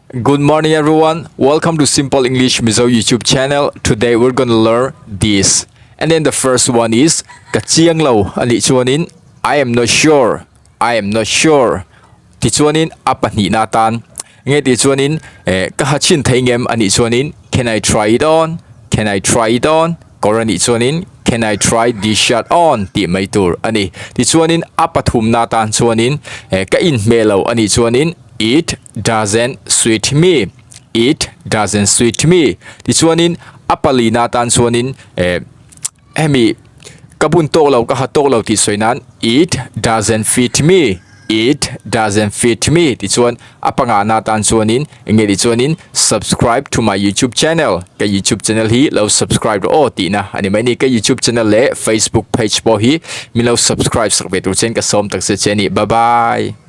Good morning everyone. Welcome to Simple English Mizo YouTube channel. Today we're going to learn this. And then the first one is ka chiang lo ani chuanin I am not sure. I am not sure. Ti chuanin a pahnihna tan nge ti chuanin eh ka ha chin thei ngem ani chuanin can I try it on? Can I try it on? Kawr anih chuanin Can I try this shirt on? tih mai tur a ni. Tichuanin a pathumna tan chuanin eh ka inhmeh lo anih chuanin It doesn't suit me, It doesn't suit me. Tichuanin a palina tan chuanin eh hemi ka bun tawk lo ka ha tawk lo tih sawi nan It doesn't fit me. It doesn't fit me tichuan a pangahna atan chuanin enge tih chuanin subscribe to my youtube channel ka youtube channel hi lo subscribe rawh aw tihna a ni mai ni ka youtube channel leh facebook page pawh hi min lo subscribe sak ve tur chuan ka sawm tak zet che a ni bye bye.